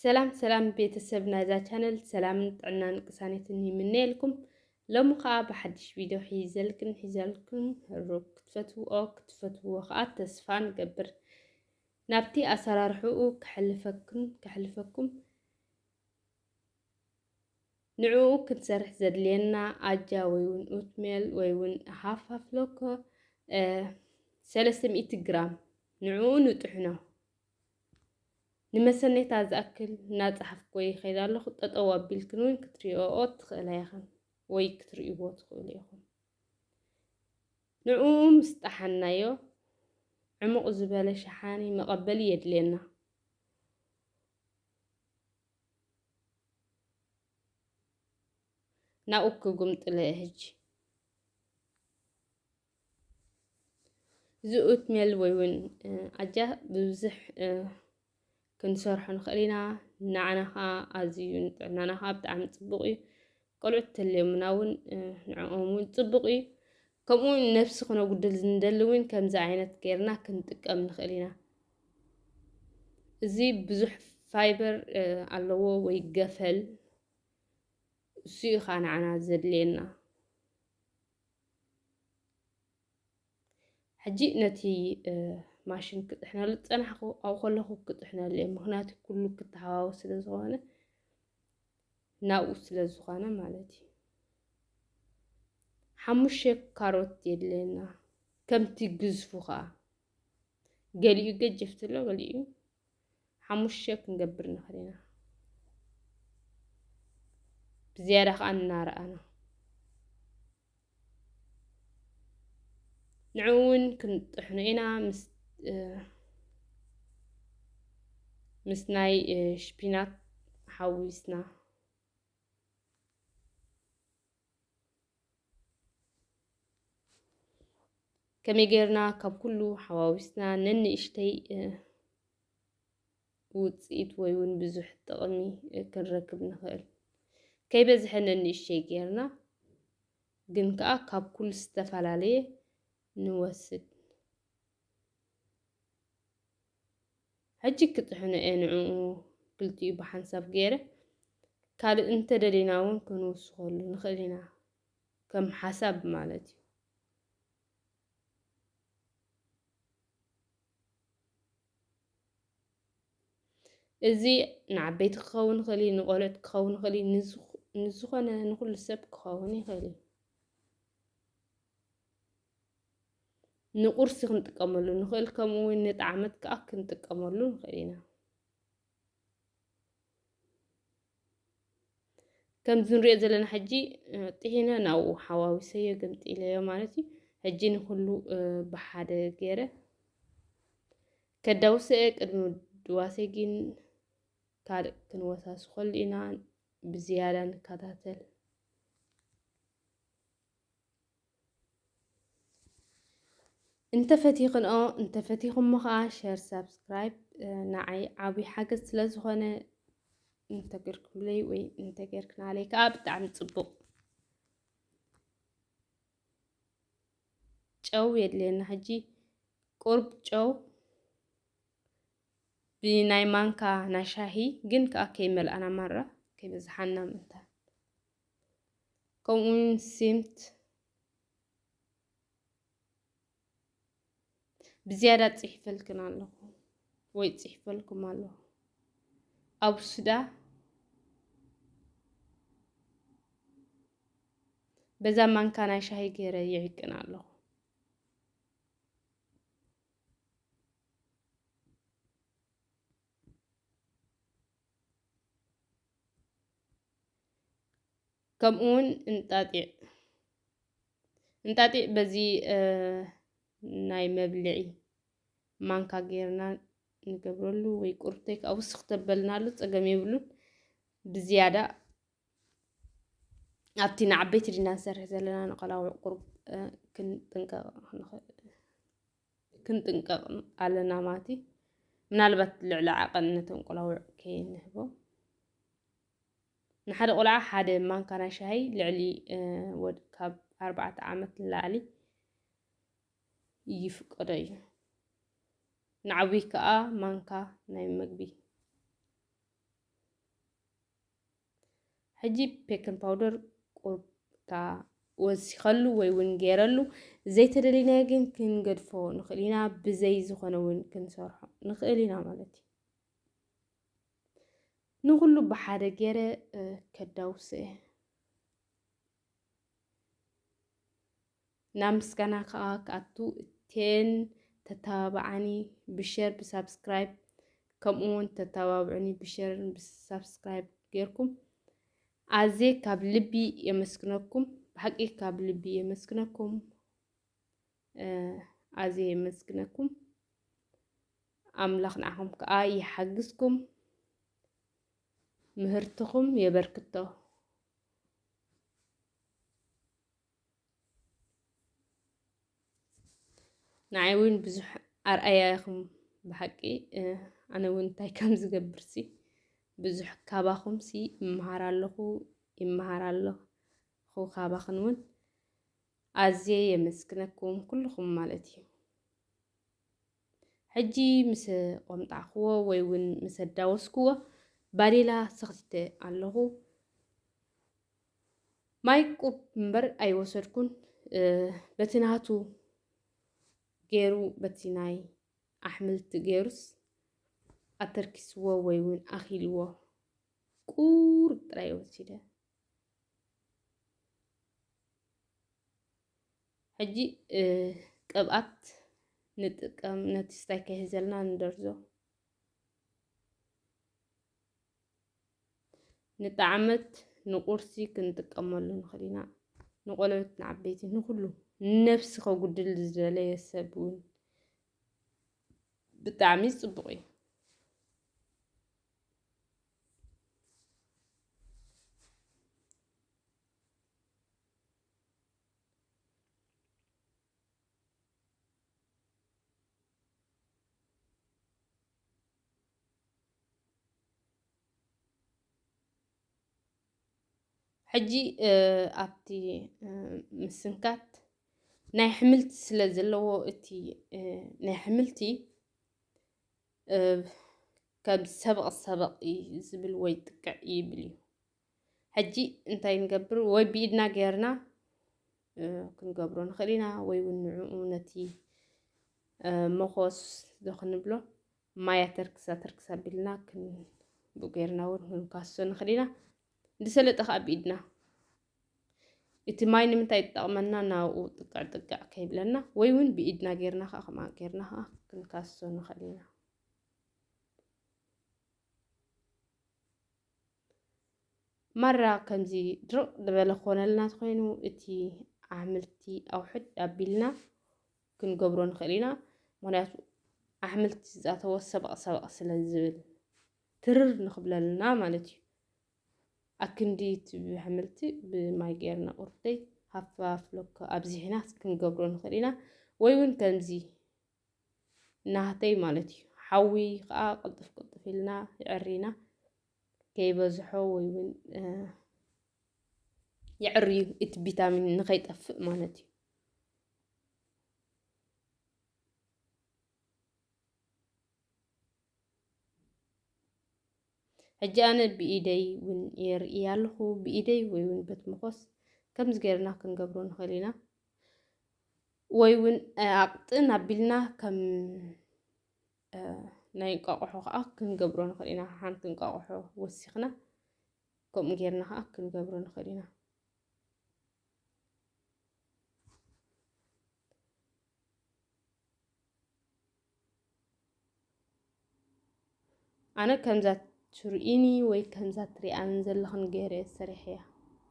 ሰላም ሰላም ቤተሰብ ናይዛ ቻነል፣ ሰላምን ጥዕናን ቅሳኔትን ይምነየልኩም። ሎሚ ኸኣ ብሓድሽ ቪድዮ ሒዘልክን ሒዘልኩም ሩብ ክትፈትውኦ ክትፈትውዎ ኸኣ ተስፋ ንገብር። ናብቲ ኣሰራርሕኡ ከሕልፈክን ከሕልፈኩም፣ ንዕኡ ክንሰርሕ ዘድልየና ኣጃ ወይ እውን ኡትሜል ወይ እውን ሃፋፍ ሎኮ፣ እ፣ ሰለስተ ሚእቲ ግራም፣ ንዕኡ ንጥሕኖ። ንመሰነይታ ዝኣክል እናጸሓፍኩ ወይ ይኸይድ ኣለኹ። ጠጠው ኣቢልክን እውን ክትሪኦኦ ትኽእላ ኢኽን ወይ ክትርእይዎ ትኽእሉ ኢኹም። ንዕኡ ምስ ጠሓናዮ፣ ዕሙቕ ዝበለ ሸሓኒ መቐበሊ የድልየና። ናብኡ ክጉምጥለ ሕጂ። እዚ ኡትሜል ወይ እውን፣ እ፣ ኣጃ ብብዝሕ፣ እ፣ ክንሰርሖ ንኽእል ኢና። ንዓና ኸዓ ኣዝዩ ንጥዕናና ኸዓ ብጣዕሚ ጽቡቕ እዩ። ቆልዑት ተልዮምና እውን፣ እ፣ ንዕኦም እውን ጽቡቕ እዩ። ከምኡ እውን ነብሲ ክነጉድል ንደሊ እውን ከምዚ ዓይነት ጌርና ክንጥቀም ንኽእል ኢና። እዚ ብዙሕ ፋይበር፣ እ፣ ኣለዎ ወይ ገፈል፣ እሱ እዩ ኸዓ ንዓና ዘድልየና። ሕጂ ነቲ፣ እ፣ ማሽን ክጥሕነሉ ዝጸናሕኩ፣ ኣብኡ ከለኹ ክጥሕነሉ እየ። ምኽንያቱ ኩሉ ክተሓዋወስ ስለ ዝኾነ፣ ናብኡ ስለ ዝኾነ ማለት እዩ። ሓሙሽተ ካሮት የድልየና። ከምቲ ግዝፉ ኸኣ፣ ገሊኡ ገጀፍቲ ኣሎ፣ ገሊኡ ሓሙሽተ ክንገብር ንኽእል ኢና። ብዝያዳ ኸኣ እናረኣና። ንዕኡ እውን ክንጥሕኖ ኢና ምስ፣ እ፣ ምስ ናይ፣ እ፣ ሽፒናት ሓዊስና። ከመይ ጌርና ካብ ኩሉ ሓዋዊስና ነንእሽተይ፣ እ፣ ውጽኢት ወይ እውን ብዙሕ ጥቕሚ፣ እ፣ ክንረክብ ንኽእል? ከይበዝሐ ነንእሽተይ ጌርና፣ ግን ከኣ ካብ ኩሉ ዝተፈላለየ ንወስድ። ሕጂ ክጥሕኖ እየ ንዕኡ ክልቲኡ ብሓንሳብ ገይረ። ካልእ እንተደሊና እውን ክንውስኸሉ ንኽእል ኢና። ከም ሓሳብ ማለት እዩ። እዚ ንዓበይቲ ክኸውን ይኽእል እዩ፣ ንቖልዑት ክኸውን ይኽእል እዩ፣ ንዝኹ-፣ ንዝኾነ ንኹሉ ሰብ ክኸውን ይኽእል እዩ። ንቁርሲ ክንጥቀመሉ ንኽእል፣ ከምኡ እውን ንጣዕመት ከኣ ክንጥቀመሉ ንኽእል ኢና። ከምዚ ንሪኦ ዘለና ሕጂ፣ እ፣ ጥሒነ ናብኡ ሓዋዊሰዮ ገምጢለዮ ማለት እዩ። ሕጂ ንኹሉ፣ እ፣ ብሓደ ገይረ ከዳውሰ እየ። ቅድሚ ድዋሰይ ግን ካልእ ክንወሳስኸሉ ኢና፣ ብዝያዳ ንከታተል። እንተፈቲኽንኦ፣ እንተፈቲኹሞ ኸዓ ሸር፣ ሳብስክራይብ፣ እ፣ ንዓይ ዓብዪ ሓገዝ ስለ ዝኾነ፣ እንተገርኩምለይ ወይ እንተገርክናለይ ከኣ ብጣዕሚ ጽቡቕ። ጨው የድልየና ሕጂ፣ ቁሩብ ጨው ብናይ ማንካ ናይ ሻሂ፣ ግን ከኣ ከይመልኣና ማራ፣ ከይበዝሓና ምእንታን። ከምኡውን ሲምት ብዝያዳ ጽሒፈልክን ኣለኹ ወይ ጽሒፈልኩም ኣለኹ። ኣብ ሱዳ በዛ ማንካ ናይ ሻሂ ገይረ ይዕቅን ኣለኹ። ከምኡውን እንጣጢዕ፣ እንጣጢዕ በዚ፣ እ፣ ናይ መብልዒ ማንካ ጌርና ንገብረሉ ወይ ቁሩብ ተይከኣ ውስኽ ተበልናሉ ጸገም የብሉን። ብዝያዳ ኣብቲ ንዓበይቲ ዲና ንሰርሕ ዘለና ንቆላውዕ ቁሩብ፣ እ፣ ክንጥንቀቕ ንኽእል፣ ክንጥንቀቕ ኣለና ማለት እዩ። ምናልባት ልዕሊ ዓቐን ነቶም ቆላውዕ ከይንህቦ። ንሓደ ቆልዓ ሓደ ማንካ ናይ ሻሂ ልዕሊ፣ እ፣ ወድ-፣ ካብ ኣርባዕተ ዓመት ንላዕሊ ይፍቀዶ እዩ። ንዓብይ ከኣ ማንካ ናይ መግቢ። ሕጂ ቤኪንግ ፓውደር ቁርብታ ወሲኸሉ ወይ እውን ገይረሉ፣ ዘይተደሊናዮ ግን ክንገድፎ ንኽእል ኢና፣ ብዘይ ዝኾነ እውን ክንሰርሖ ንኽእል ኢና ማለት እዩ። ንኹሉ ብሓደ ገይረ፣ እ፣ ከዳውሶ እየ። ናብ ምስጋና ከኣ ክኣቱ፣ እተን ተተባብዓኒ ብሸር ብሳብስክራይብ፣ ከምኡ እውን ተተባብዑኒ ብሸርን ብሳብስክራይብ ጌርኩም፣ ኣዝየ ካብ ልቢ የመስግነኩም። ብሓቂ ካብ ልቢ የመስግነኩም። እ፣ ኣዝየ የመስግነኩም። ኣምላኽ ንዓኹም ከኣ ይሓግዝኩም፣ ምህርትኹም የበርክቶ። ንዓይ እውን ብዙሕ ኣርኣያ ኢኹም ብሓቂ። እ፣ ኣነ እውን እንታይ ከም ዝገብርሲ ብዙሕ ካባኹምሲ እመሃር ኣለኹ፣ ይመሃር ኣለኹ ካባኽን እውን። ኣዝየ የመስግነኩም ኩልኹም ማለት እዩ። ሕጂ ምስ ቆምጣዕክዎ ወይ እውን ምስ ኣዳወስክዎ ባዴላ ሰኽቲተ ኣለኹ። ማይ ቁብ እምበር ኣይወሰድኩን። እ፣ በቲ ናቱ ገይሩ፣ በቲ ናይ ኣሕምልቲ ገይሩስ ኣተርኪስዎ ወይ እውን ኣኺልዎ ቁሩብ ጥራይ ወሲደ። ሕጂ፣ እ፣ ቅብኣት ንጥቀም፣ ነቲ ስታይ ከይሕዘልና ንደርዞ። ንጣዕመት ንቁርሲ ክንጥቀመሉ ንኽእል ኢና። ንቆልዑት፣ ንዓበይቲ፣ ንኹሉ፣ ንነብሲ ከጉድል ዝደለየ ሰብ እውን ብጣዕሚ ጽቡቕ እዩ። ሕጂ፣ እ፣ ኣብቲ፣ እ፣ ምስንካት ናይ ኣሕምልቲ ስለ ዘለዎ፣ እቲ፣ እ፣ ናይ ኣሕምልቲ፣ እ፣ ከም ሰበቕ ሰበቕ እዩ ዝብል ወይ ጥቅዕ ይብል እዩ። ሕጂ እንታይ ንገብር? ወይ ብኢድና ጌርና፣ እ፣ ክንገብሮ ንኽእል ኢና፣ ወይ እውን ንዕኡ ነቲ፣ እ፣ መኾስ ዶ ክንብሎ፣ ማይ ኣተርክስ ኣተርክስ ኣቢልና ክን-፣ ብኡ ጌርና እውን ክንካስሶ ንኽእል ኢና። ዝሰለጠ ከኣ ብኢድና። እቲ ማይ ንምንታይ ይጠቕመና? ናብኡ ጥቅዕ ጥቅዕ ከይብለና፣ ወይ እውን ብኢድና ጌርና ከኣ፣ ከምኣ ጌርና ከኣ ክንካስሶ ንኽእል ኢና። ማራ ከምዚ ድርቕ ዝበለ ክኾነልና ተኾይኑ፣ እቲ ኣሕምልቲ ኣውሕድ ኣቢልና ክንገብሮ ንኽእል ኢና። ምኽንያቱ ኣሕምልቲ ዝኣተዎ ሰበቕ ሰበቕ ስለ ዝብል፣ ትርር ንኽብለልና ማለት እዩ። ኣክንዲ እቲ ኣሕምልቲ ብማይ ጌርና ቁርደይ ሃፍ ሃፍ ሎኮ ኣብዚሕና ክንገብሮ ንኽእል ኢና። ወይ እውን ከምዚ ናህተይ ማለት እዩ። ሓዊ ከኣ ቅልጥፍ ቅልጥፍ ኢልና የዕሪና፣ ከይበዝሖ ወይ እውን፣ እ፣ የዕርዩ፣ እቲ ቪታሚን ንኸይጠፍእ ማለት እዩ። ሕጂ ኣነ ብኢደይ እውን የርኢ ኣለኹ፣ ብኢደይ ወይ እውን በቲ መኾስ ከምዚ ጌርና ክንገብሮ ንኽእል ኢና። ወይ እውን፣ እ፣ ኣቕጥን ኣቢልና ከም፣ እ፣ ናይ እንቋቑሖ ከኣ ክንገብሮ ንኽእል ኢና። ሓንቲ እንቋቑሖ ወሲኽና ከምኡ ጌርና ከኣ ክንገብሮ ንኽእል ኢና። ኣነ ከምዛ ትርእይኒ ወይ ከምዛ ትርእያኒ ዘለኽን ገይረ እየ ሰሪሐያ።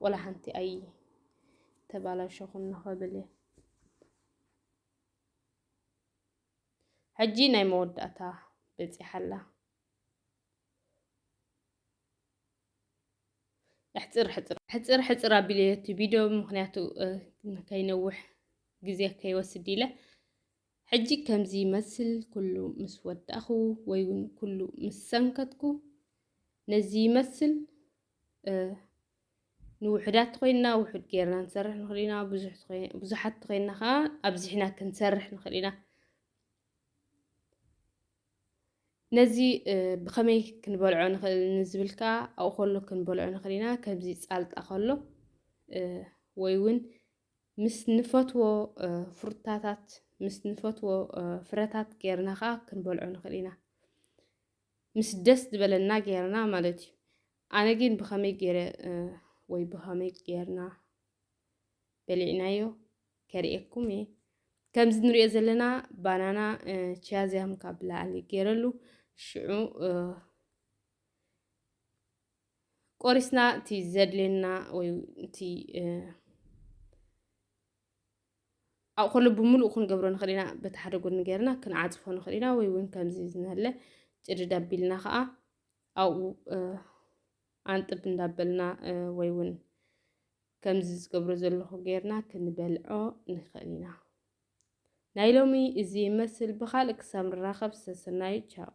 ወላ ሓንቲ ኣይተባላሸኹን ንኸብል እየ። ሕጂ ናይ መወዳእታ በጺሓ ኣላ። ሕጽር ሕጽር፣ ሕጽር ሕጽር ኣቢለዮ እቲ ቪድዮ፣ ምኽንያቱ፣ እ፣ ንከይነውሕ ግዜ ከይወስድ ኢለ። ሕጂ ከምዚ ይመስል ኩሉ ምስ ወዳእኹ ወይ እውን ኩሉ ምስ ሰንከትኩ፣ ነዚ ይመስል። ንውሕዳት ተኮይንና ውሑድ ጌርና ንሰርሕ ንኽእል ኢና። ብዙሓት ተኮይንና ከዓ ኣብዚሕና ክንሰርሕ ንኽእል ኢና። ነዚ ብኸመይ ክንበልዖ ንኽእል ንዝብል ከዓ ኣብኡ ከሎ ክንበልዖ ንኽእል ኢና። ከምዚ ፃልጣ ከሎ ወይ እውን ምስ ንፈትዎ ፍሩታታት ምስ ንፈትዎ ፍረታት ጌርና ከዓ ክንበልዖ ንኽእል ኢና። ምስ ደስ ዝበለና ጌርና ማለት እዩ። ኣነ ግን ብኸመይ ገይረ ወይ ብኸመይ ጌርና በሊዕናዮ ከርእየኩም እየ። ከምዚ ንሪኦ ዘለና ባናና ቺያዚያም ካብ ላዕሊ ገይረሉ ሽዑ ቆሪስና እቲ ዘድልየና ወይ እቲ ኣብኡ ከሎ ብምሉእ ክንገብሮ ንኽእል ኢና። በቲ ሓደ ጎኒ ገይርና ክንዓፅፎ ንኽእል ኢና ወይ እውን ከምዚ ዝነለ ጭድድ ኣቢልና ከዓ ኣብኡ ኣንጥብ እንዳበልና ወይ እውን ከምዚ ዝገብሮ ዘለኹ ጌርና ክንበልዖ ንኽእል ኢና። ናይ ሎሚ እዚ ይመስል። ብኻልእ ክሳብ ንራኸብ ሰሰናዩ። ቻው።